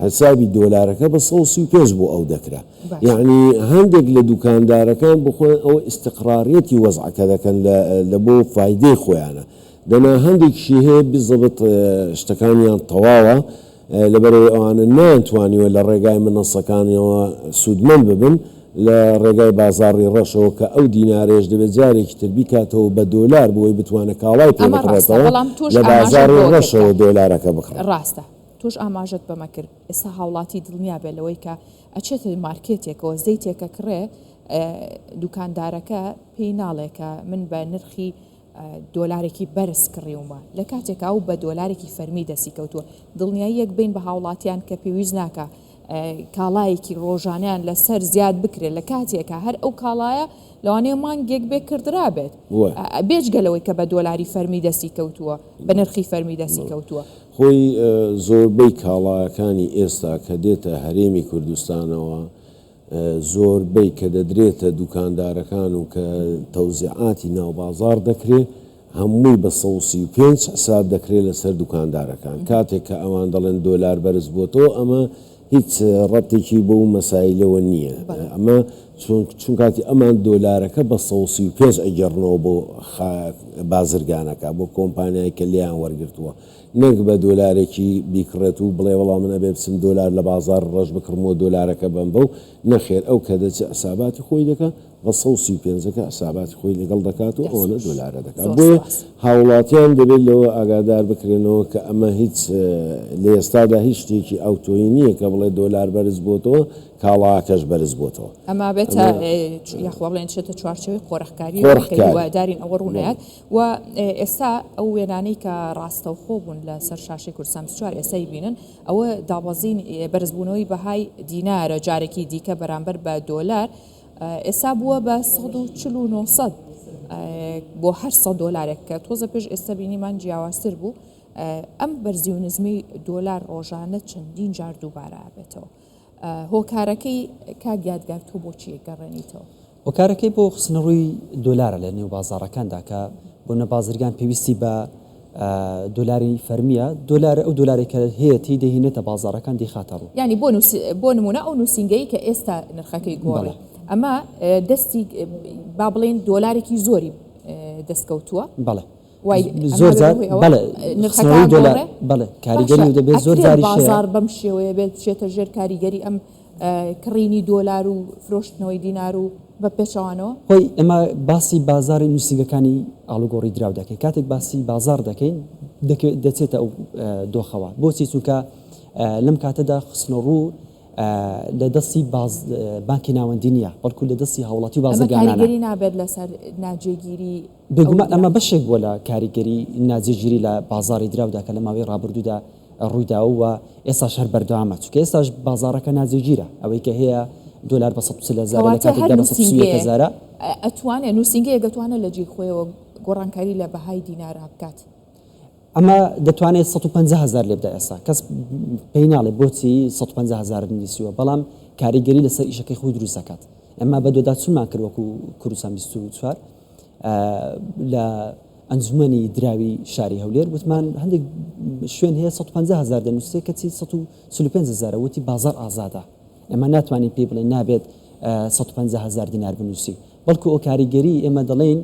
حسابی دۆلارەکە بە 135 بۆ ئەو دەکرا یەعنی هەندێک لە دوکاندارەکان بۆ خۆیان ئەوە ئیستقراریەتی وەزعەکە دەکەن لە بۆ فایدەی خۆیانە دەنا هەندێکیشی هەیە بیزەبت شتەکانیان تەواوە لەبەرئەوەی ئەوانە نەیانتوانیوە لە ڕێگای منەسەکانەوە سوودمەند ببن لە ڕێگای بازاڕی ڕەشەوە کە ئەو دینارەیش دەبێت جارێکی تر بیکاتەوە بە دۆلار بۆی بتوانێت کاڵای پێ ئەمە ڕاستە بکڕێتەوە بەڵام تۆش لە ئاماژەت بازاڕی بەوە کرد کە ڕەشەوە دۆلارەکە بکڕێت. ڕاستە تۆش ئاماژەت بەمە کرد ئێستا هاوڵاتی دڵنیا بێت لەوەی کە ئەچێتە مارکێتێکەوە زەیتێک ئەکڕێ دوکاندارەکە پێی ناڵێ کە من بە نرخی دۆلارێکی بەرز کڕیومە لە کاتێکا ئەو بە دۆلارێکی فەرمی دەستی کەوتووە، دڵنیاییەک بەین بە هاوڵاتیان کە پێویست ناکا کاڵایەکی ڕۆژانەیان لەسەر زیاد بکرێت لە کاتێکا هەر ئەو کاڵایە لەوانەیە مانگێک بێ کڕدرابێت بێجگە لەوەی کە بە دۆلاری فەرمی دەستی کەوتووە بە نرخی فەرمی دەستی کەوتووە. خۆی زۆربەی کاڵایەکانی ئێستا کە دێتە هەرێمی کوردستانەوە زۆربەی کە دەدرێتە دوکاندارەکان و کە تەوزیعاتی ناو بازاڕ دەکرێ هەمووی بە 135 حساب دەکرێ لەسەر دوکاندارەکان کاتێک کە ئەوان دەڵێن دۆلار بەرز بۆتەوە ئەمە هیچ ڕەبتێکی بەو مەسایلەوە نییە ئەمە چون کاتی ئەمان دۆلارەکە بە 135 ئەگێڕنەوە بۆ بازرگانەکە بۆ کۆمپانیای کە لێیان وەرگرتووە نەک بە دۆلارێکی بیکڕێت و بڵێ وەڵا من ئەبێ بچم دۆلار لە بازاڕ ڕەش بکڕم و دۆلارەکە بەم بەو، نەخێر ئەو کە دەچێ حساباتی خۆی دەکا بە 135 ەکە حساباتی خۆی لەگەڵ دەکات و دەست ئەوەنە خۆش دۆلارە دەکات زۆر بۆیە سوپاس. هاوڵاتیان دەبێت لەوە ئاگادار بکرێنەوە کە ئەمە هیچ لە ئێستادا هیچ شتێکی ئەوتۆیی نییە کە بڵێ دۆلار بەرز بۆتەوە کاڵاکەش بەرز بۆتەوە. ئەمە بێتە ئەمە یاخوا بڵێن چێتە چوارچێوەی قۆرخکارییەوە کە قۆرخکاری هیوادارین ئەوە بەڵێ. ڕوونەیات و ئێستا ئەو وێنانەی کە ڕاستەوخۆ بوون لە سەر شاشەی کوردستان 24 ئێستا ئەیبینن ئەوە دابەزین بەرزبوونەوەی بەهای دینارە جارێکی دیکە بەرامبەر بە دۆلار ئێستا بووە بە 149 بۆ هەر 100 دۆلارێک کە تۆزە پێش ئێستا بینیمان جیاوازتر بوو ئەم بەرزی و نزمی دۆلار ڕۆژانە چەندین جار دووبارە ئەبێتەوە هۆکارەکەی کاک یادگار تۆ بۆچی ئەگەڕێنیتەوە؟ هۆکارەکەی بۆ خستنەڕووی دۆلارە لە نێو بازاڕەکاندا کە بۆنە بازرگان پێویستی بە دۆلاری فەرمیە دۆلار ئەو دۆلارێک کە هەیەتی دەهینێتە بازاڕەکان دەیخاتە ڕوو. یانی بۆ بۆ نمونە ئەو نووسینگەی کە ئێستا نرخەکەی گۆڕی ئەمە دەستی با بڵێین دۆلارێکی زۆری دەستکەوتووە. بەڵێ. وای زۆر جار بەڵێ نرخەکان دۆلار بەڵێ کاریگەری دەبێت زۆر جاری بازاڕ بەم شێوەیە بێت بچێتە ژێر کاریگەری ئەم کڕینی دۆلار و فرۆشتنەوەی دینار و بە پێچەوانەوە؟ خۆی ئێمە باسی بازاڕی نووسینگەکانی ئاڵوگۆڕی دراو دەکەین کاتێک باسی بازاڕ دەکەین دەچێتە ئەو دۆخەوە بۆچی چونکە لەم کاتەدا خستنەڕوو لە دەستی بانکی ناوەندی نییە بەڵکو لە دەستی هاوڵاتی و بازرگانانە. ئەمە کاریگەری نابێت لەسەر ناجێگیری بێگومان ئەمە بەشێک بووە لە کاریگەری ناجێگیری لە بازاڕی دراودا کە لە ماوەی ڕابردوودا ڕوویداوە و ئێستاش هەر بەردەوامە، چونکە ئێستاش بازاڕەکە ناجێگیرە، ئەوەی کە هەیە دۆلار بە 140 هەزارە لە کەواتە هەر کاتێکدا بە 131 نووسینگەیەک هەزارە. ئەتوانێ نووسینگەیەک ئەتوانێ لە جێی خۆیەوە گۆڕانکاری لە بەهای دینارا بکات؟ ئەمە دەتوانێت 150 هەزار لێ بدا ئێستا کەس پێی ناڵێ بۆچی 150 هەزارت نووسیوە، بەڵام کاریگەری لەسەر ئیشەکەی خۆی دروست دەکات. ئێمە بەدواداچوونمان کرد وەکو کوردستان 24 لە ئەنجومەنی دراوی شاری هەولێر وتمان هەندێک شوێن هەیە 150 هەزار دەنووسێ کەچی 145 هەزارە وتی بازار ئازادە ئێمە ناتوانین پێی بڵێن نابێت 150 هەزار دینار بنووسی بەڵکو ئەو کاریگەری ئێمە دەڵێین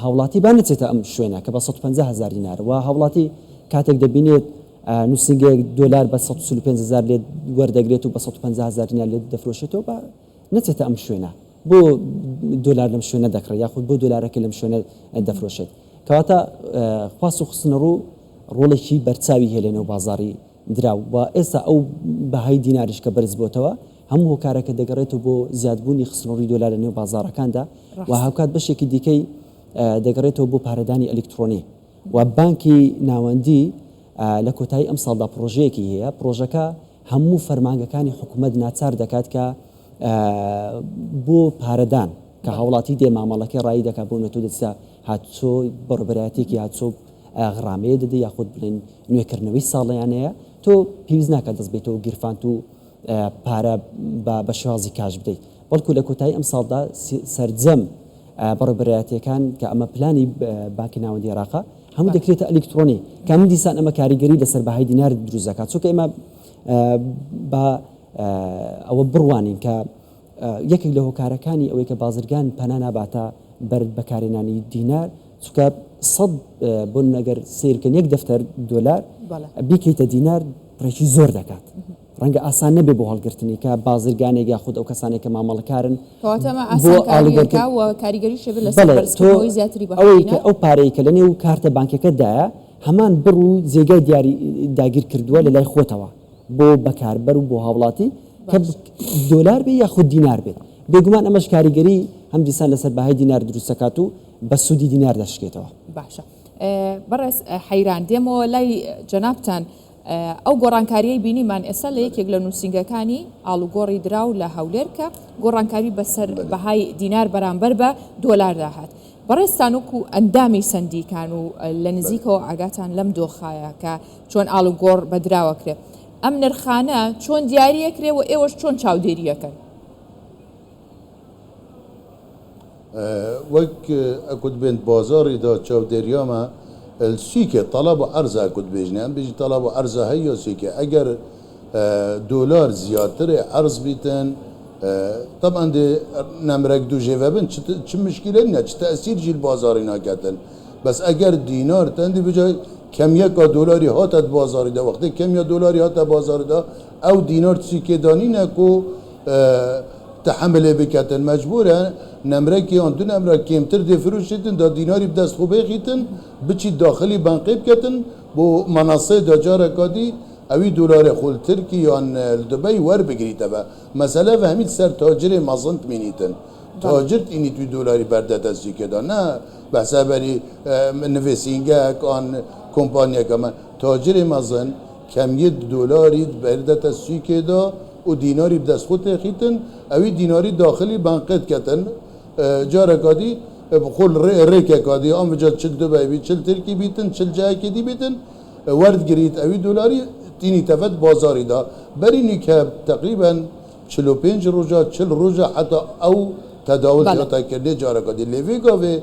هاوڵاتی با نەچێتە ئەم شوێنە کە بە 150 هەزار دینار و هاوڵاتی کاتێک دەبینێت نووسینگەیەک دۆلار بە 145 هەزار لێت وەردەگرێت و بە 150 هەزار دینار لێت دەفرۆشێتەوە بە نەچێتە ئەم شوێنە بۆ دۆلار لەم شوێنە دەکڕێت یاخود بۆ دۆلارەکە لەم شوێنە دەفرۆشێت کەواتە خواست و خستنەڕوو ڕۆڵێکی بەرچاوی هەیە لەنێو بازاڕی دراو و ئێستا ئەو بەهای دیناریش کە بەرز بۆتەوە هەموو هۆکارەکە دەگەڕێتەوە بۆ زیادبوونی خستنەڕووی دۆلار لەنێو بازاڕەکاندا و هاوکات بەشێکی دیکەی دەگەڕێتەوە بۆ پارەدانی ئەلیکترۆنی و بانکی ناوەندی لە کۆتایی ئەمساڵدا پڕۆژەیەکی هەیە پڕۆژەکە هەموو فەرمانگەکانی حکومەت ناچار دەکات کە بۆ پارەدان کە هاوڵاتی دێ مامەڵەکەی ڕایی دەکات بۆ نەتۆ دەچتە هاتوچۆ بەڕێوبەرایەتیەکی هاتوچۆ. غرامەیە دەدەی یاخود بڵێن نوێکردنەوەی ساڵیانەیە تۆ پێویست ناکات دەست بێتەوە گیرفانت و پارە بە شێوازی کاش بدەیت بەڵکو لە کۆتایی ئەمساڵدا سەرجەم بەڕێوبەرایەتیەکان کە ئەمە پلانی بانکی ناوەندی عێراقە هەموو دەکرێتە ئەلیکترۆنی کە من دیسان ئەمە کاریگەری لەسەر بەهای دینار دروست دەکات چونکە ئێمە بە ئەوە بڕوانین کە یەکێک لە هۆکارەکانی ئەوەی کە بازرگان پەنا ناباتە بەر بەکارهێنانی دینار چونکە سەد بۆ نەگەر سیرکەن یەک دەفتەر دۆلار بیکەیتە دینار ڕێکی زۆر دەکات ڕەنگە ئاسان نەبێ بۆ هەڵگرتنی کە بازرگانێک یاخود ئەو کەسانێک کە مامەڵەکارن کەواتە ئەمە بۆ ئاسانکارییەکە و کاریگەریش هەبێت لەسەر بەڵێ تۆ بەرزکردنەوەی زیاتری بەهای ئەوەی کە دینار. ئەو پارەی کە لەنێو کارتە بانکیەکەتدایە هەمان بڕ و جێگای دیاری داگیر کردووە لە لای خۆتەوە بۆ بەکاربەر و بۆ هاوڵاتی کە باش. دۆلار بێ یاخود دینار بێت بێگومان ئەمەش کاریگەری هەم دیسان لەسەر بەهای دینار دروست دەکات و بە سوودی دینار دەشکێتەوە. باشە بەڕێز حەیران دێمەوە لای جەنابتان ئەو گۆڕانکارییەی بینیمان ئێستا لە یەکێک لە نووسینگەکانی ئاڵوگۆڕی دراو لە هەولێر کە گۆڕانکاری بەسەر بەهای دینار بەرامبەر بە دۆلاردا هات. بەڕێزتان وەکو ئەندامی سەندیکان و لە نزیکەوە ئاگاتان لەم دۆخایە کە چۆن ئاڵوگۆڕ بە دراو ئەکرێ، ئەم نرخانە چۆن دیاری ئەکرێ و ئێوەش چۆن چاودێری ئەکەن؟ وەک ئەکوت بێنت بازاڕی دا چاودێریامە سویکێ تەڵەب و عەرزە ئەکوت بێژنێ ئەم بێژی تەڵەب و عەرزە هەیە سویکێ ئەگەر دۆلار زیاترێ عەرز بیتن تەبعەن دێ نەمرەک دوو ژێڤە بن چ مشکیلە نیە چ تەئسیر ژی بازاڕی ناکەتن بەس ئەگەر دینار تەندی بجا کەمیەکا دۆلاری هاتە بازاڕی دا وەختێ کەمیا دۆلاری هاتە بازاڕی دا ئەو دینار سویکێ دانینە کو تەحەملێ بکەتن مەجبورە نەمرەکی یان دو نەمرە کێمتر دێ فروشیتن دا دیناری بدەست خو بێخیتن بچیت داخلی بەنقێ بکەتن بۆ مەنەسێ دا جارەکا دی ئەوی دولارێ خو لترکی یان لدبەی وەربگریتەڤە مەسەلە ڤە هەمیت سەر تاجرێ مەزن تمینیتن تاجر تئینیت وی دولاری بەردە دەستی کێدا نە بەحسە بەری نڤێسینگەک ئان کۆمپانیەکە مە تاجرێ مەزن کەمیت دۆلاریت بەردەتە سویکێدا و دیناری بدەست خو تێخیتن ئەوی دیناری داخلی بەنقێت کەتن جارەکا دی خو رێکەکا دی ئان بجا چل دوبەی بی چل ترکی بیتن چل جایەکی دی بیتن وەرد گریت ئەوی دۆلاری تینی تەڤەت بازاری دا بەری نویکە تەقریبەن 45 ڕۆژە 40 ڕۆژە حەتا ئەو تەداول بەڵێ. تیاتا کردێ جارەکا دی لێ ڤێ گاڤێ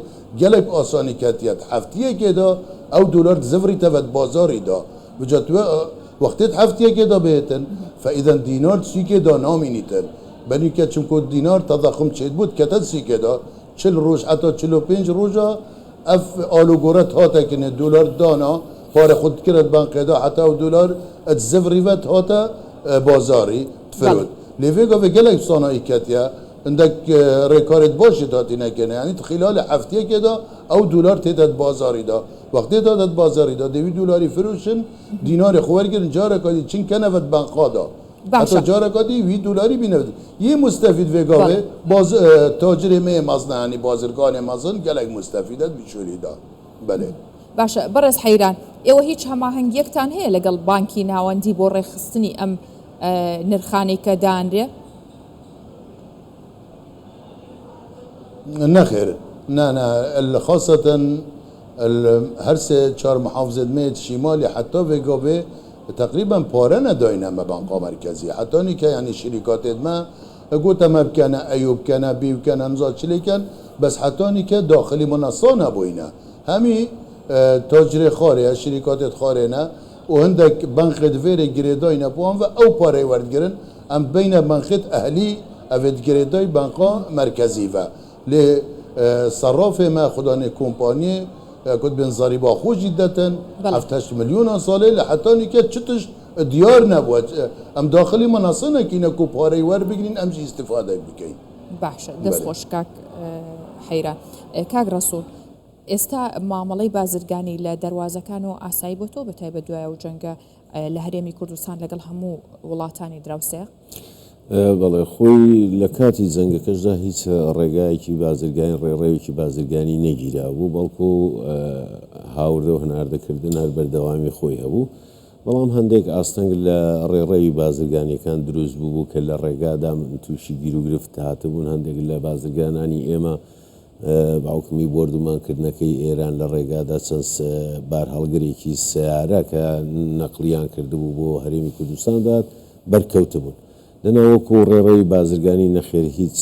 گەلەک ئاسانی کەتیەت هەفتیەکێدا ئەو دۆلار زڤری تەڤەت بازاری دا بجا توێ وەختێت هەفتیەکێ دا بێتن فەئیزەن دینار سویکێ دا نامینیتن بەنیکە چمکۆ دینار تەزەخم چێت بوت کەتەت سویکێ دا 40 ڕۆژ حەتا 45 ڕۆژە ئەف ئالوگۆرەت هاتە کنێ دۆلار دانا پارە خود کرد بەنقێدا حەتا ئەو دۆلار ئەت زڤریڤەت هاتە بازاری بەڵێ. تفرۆت لێ ڤێ گاڤێ گەلەک سانایی کەتیە هندەک ڕێکارێت باشێت هاتینە کنێ یانی خلال هەفتیەکێدا ئەو دۆلار تێتەت بازاریدا وەختێ دادەت بازاریدا دێوی دۆلاری فروشن دیناری خو وەرگرن جارەکا دی چن کەنەڤەت بەنقادا حەتا باشە. جارەکا دی وی دۆلاری بینەڤت یێ موستەفید ڤێ بەڵێ. گاڤێ باز تاجرێ مێ مەزنە یانی بازرگانێ مەزن گەلەک موستەفیدەت بچولیدا بەلێ. باشە بەڕێز حەیران ئێوە هیچ هەماهەنگیەکتان هەیە لەگەڵ بانکی ناوەندی بۆ ڕێکخستنی ئەم نرخانەی کە دانرێ؟ نەخێر نا نا خاسەتەن هەرسێ چار محافزێت مێت شیمالی حەتا ڤێ گاڤێ تەقریبەن پارە نەداینە مە بانقا مەرکەزی حەتانی کە یانی شریکاتێت مە گوتە مە بکەنە ئەیو بکەنە بی بکەنە نزا چلێ کەن بەس حەتانی کە داخلی منەسا نەبووینە هەمی تاجرێ خارێ شریکاتێت خارێنە و هەندێک بەنقێت ڤێرێ گرێداینە بۆ ئەم ئەو پارەی وەردگرن ئەم بینە بەنقێت ئەهلی ئەڤێت گرێدای بەنقا مەرکەزی ڤە لێ سەڕافێ مە خودانێ کۆمپانیێ کت بن زەریبا خۆشی دەتن بەڵێ. هەفت ملیۆنان ساڵێ لە حەتانی کە چ تشت دیار نەبووە ئەم داخلی مەنەسە نەکینە کو پارەی وەربگرین ئەم ژی ئیستیفادەی بکەین. باشە دەست بەلێ. خۆش کاک حەیران. کاک ڕەسوڵ ئێستا مامەڵەی بازرگانی لە دەروازەکانەوە ئاسایی بۆتەوە بە تایبەت دوای ئەو جەنگە لە هەرێمی کوردستان لەگەڵ هەموو وڵاتانی دراوسێ؟ بەڵێ خۆی لە کاتی جەنگەکەشدا هیچ ڕێگایەکی بازرگانی ڕێڕەوێکی بازرگانی نەگیرابوو بەڵکو هاوردە و هەناردەکردن هەر بەردەوامی خۆی هەبوو بەڵام هەندێک ئاستەنگ لە ڕێڕەوی بازرگانیەکان دروست بوو بوو کە لە ڕێگادا تووشی گیروگرفت هاتبوون هەندێک لە بازرگانانی ئێمە. بە حوکمی بۆردومانکردنەکەی ئێران لە ڕێگادا چەند بارهەڵگرێکی سەیارە کە نەقڵیان کردبوو بۆ هەرێمی کوردستان دات بەرکەوتبوون. دەنا وەکو ڕێڕەوی بازرگانی نەخێر هیچ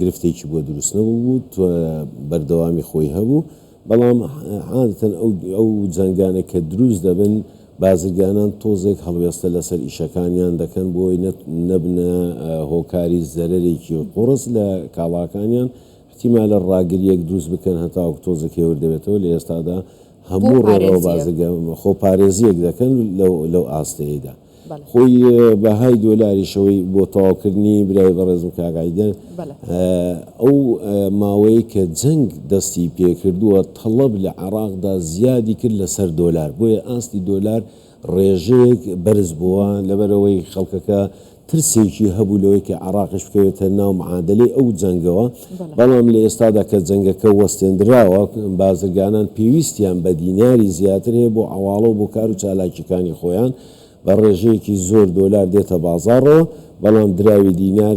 گرفتێکی بۆ دروست نەبووبوو، بەردەوامی خۆی هەبوو، بەڵام عادەتەن ئەو جەنگانە کە دروست دەبن بازرگانان تۆزێک هەڵوێستە لەسەر ئیشەکانیان دەکەن بۆی نەبنە هۆکاری زەرەرێکی قوڕس لە کاڵاکانیان، احتیمالە ڕاگریەک دروست بکەن هەتاوەکو تۆزێک هێور دەبێتەوە، لە ئێستادا هەموو ڕێڕەوە بازرگان خۆپارێزیەک دەکەن لەو ئاستەیدا. خۆی بەهای دۆلاریش ئەوەی بۆ تەواوکردنی برای بەڕێزم کاک عیدەر ئەو ماوەیەی کە جەنگ دەستی پێکردووە تەڵەب لە عێراقدا زیادی کرد لەسەر دۆلار بۆیە ئاستی دۆلار ڕێژەیەک بەرز بووە لەبەرئەوەی خەڵکەکە ترسێکی هەبوو لەوەی کە عێراقیش بکەوێتە ناو معادەلەی ئەو جەنگەوە، بەڵام لە ئێستادا کە جەنگەکە وەستێندراوە، بازرگانان پێویستیان بە دیناری زیاتر هەیە بۆ عەواڵە و بۆ کار و چالاکییەکانی خۆیان، بە ڕێژەیەکی زۆر دۆلار دێتە بازاڕەوە، بەڵام دراوی دینار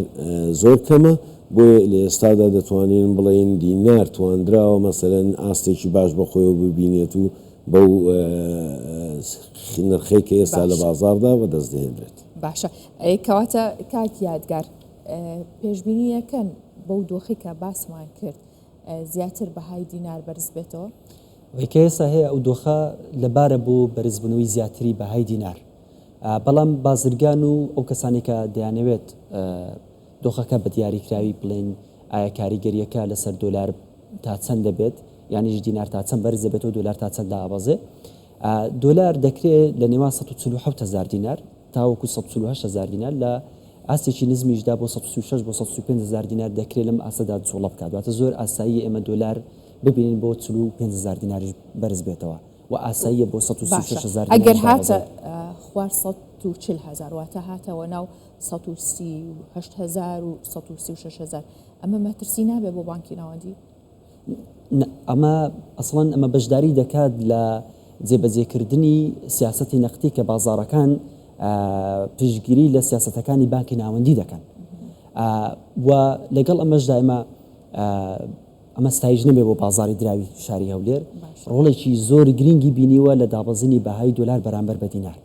زۆر کەمە، بۆیە لە ئێستادا دەتوانین بڵێین دینار تواندراوە مەسەلەن ئاستێکی باش بە خۆیەوە ببینێت و بەو نرخەی کە ئێستا لە بازاڕدا بەدەست دەهێنرێت. باشە کەواتە کاک یادگار پێشبینی ئەکەن بەو دۆخی کە باسمان کرد زیاتر بەهای دینار بەرز بێتەوە؟ ئەوەی کە ئێستا هەیە ئەو دۆخە لەبارە بۆ بەرزبوونەوەی زیاتری بەهای دینار بەڵام بازرگان و ئەو کەسانەی کە دەیانەوێت دۆخەکە بە دیاریکراوی بڵێن ئایا کاریگەرییەکە لەسەر دۆلار تا چەند دەبێت یانیش دینار تا چەند بەرز دەبێتەوە دۆلار تا چەند دائەبەزێ دۆلار دەکرێت لە نێوان 147 هەزار دینار تاوەکو 148 هەزار دینار لە ئاستێکی نزمیشدا بۆ 136 بۆ 135 هەزار دینار دەکرێت لەم ئاستەدا جوڵە بکات واتە زۆر ئاساییە ئێمە دۆلار ببینین بۆ 45 هەزار دیناریش بەرز بێتەوە و ئاساییە بۆ 136 هەزار ئەگەر هاتە خوار 140 هەزار واتە هاتەوە ناو 138 هەزار و 136 هەزار ئەمە مەترسی نابێ بۆ بانکی ناوەندی؟ نا، ئەمە ئەسڵەن ئەمە بەشداری دەکات لە جێبەجێکردنی سیاسەتی نەقدی کە بازاڕەکان پشتگیری لە سیاسەتەکانی بانکی ناوەندی دەکەن و لەگەڵ ئەمەشدا ئێمە ئەمە ستایش نەبێ بۆ بازاڕی دراوی شاری هەولێر ڕۆڵێکی زۆر گرینگی بینیوە لە دابەزینی بەهای دۆلار بەرامبەر بە دینار.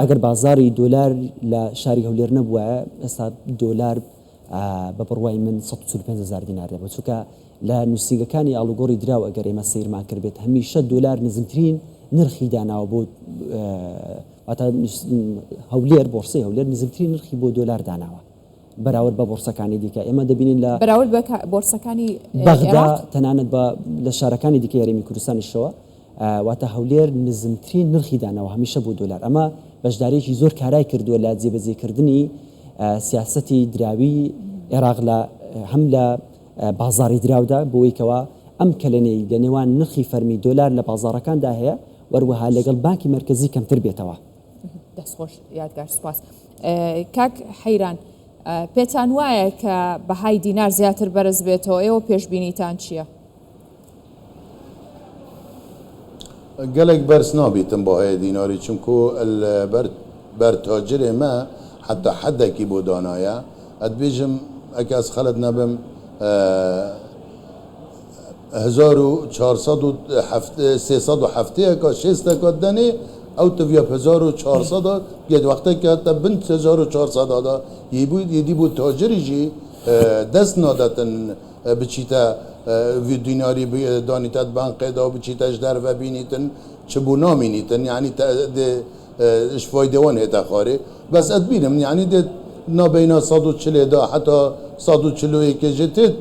ئەگەر بازاڕی دۆلار لە شاری هەولێر نەبوایە ئێستا دۆلار بە بڕوای من 145 هەزار دینار دەبوو چونکە لە نووسینگەکانی ئاڵوگۆڕی دراو ئەگەر ئێمە سەیرمان کردبێت هەمیشە دۆلار نزمترین نرخی داناوە بۆ واتە هەولێر بۆرسەی هەولێر نزمترین نرخی بۆ دۆلار داناوە بەراورد بە بۆرسەکانی دیکە ئێمە دەبینین لە بەراورد بە بۆرسەکانی بەغدا تەنانەت بە لە شارەکانی دیکە هەرێمی کوردستانیشەوە واتە هەولێر نزمترین نرخی داناوە هەمیشە بۆ دۆلار، ئەمە بەشدارییەکی زۆر کارای کردووە لە جێبەجێکردنی سیاسەتی دراوی عێراق لە هەم لە بازاڕی دراودا بۆی کەوا ئەم کەلێنەی لە نێوان نرخی فەرمی دۆلار لە بازاڕەکاندا هەیە وەروەها لەگەڵ بانکی مەرکەزی کەمتر بێتەوە. دەست خۆش یادگار سوپاس. کاک حەیران پێتان وایە کە بەهای دینار زیاتر بەرز بێتەوە ئێوە پێشبینیتان چییە؟ گەلێک بەرز نابیتن بەهای دیناری چونکو بەر بەر تاجرێ مە حەتا حەدەکی بۆ دانایە ئەتبێژم ئەکە ئەز خەلەت نەبم 1400 370 شێستەکە دەنێ ئەو تڤیا 1400 گێت وەختێک تە بن 1400 دا یبوو یدی بۆ تاجری ژی دەست نادەتن بچیتە ڤی دیناری دانیتە بانقێدا و بچیتە ژ دەرڤە بینیتن چ بوو نامینیتن یعنی دێ ژ فایدە وان هێتە خارێ بەس ئەتبینم یعنی دێت نابەینا 140 دا حتا 141 ژێ تێت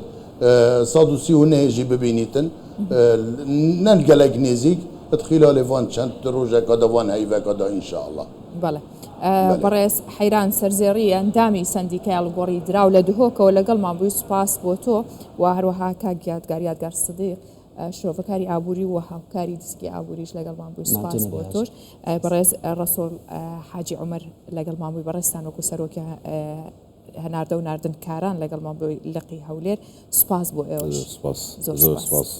139 ژی ببینیتن نەن گەلەک نێزیک ت خیلالێ ڤان چەند ڕۆژەکە دا ڤان هەیڤەکە دا ان شاء اللە. بەڵێ بەڕێز حەیران سەرزێڕی ئەندامی سەندیکای ئاڵوگۆڕی دراو لە دهۆکەوە لەگەڵمان بووی سوپاس بۆ تۆ و هەروەها کاک یادگار یادگار سدیق شرۆڤەکاری ئابووری و هاوکاری دیسکی ئابووریش لەگەڵمان بووی سوپاس بۆ تۆش بەڕێز ڕەسوڵ حاجی عومەر لەگەڵمان بووی بەڕێزتان وەکو سەرۆکی هەناردە و ناردنکاران لەگەڵمان بووی لقی هەولێر سوپاس بۆ ئێوەش زۆر سوپاس.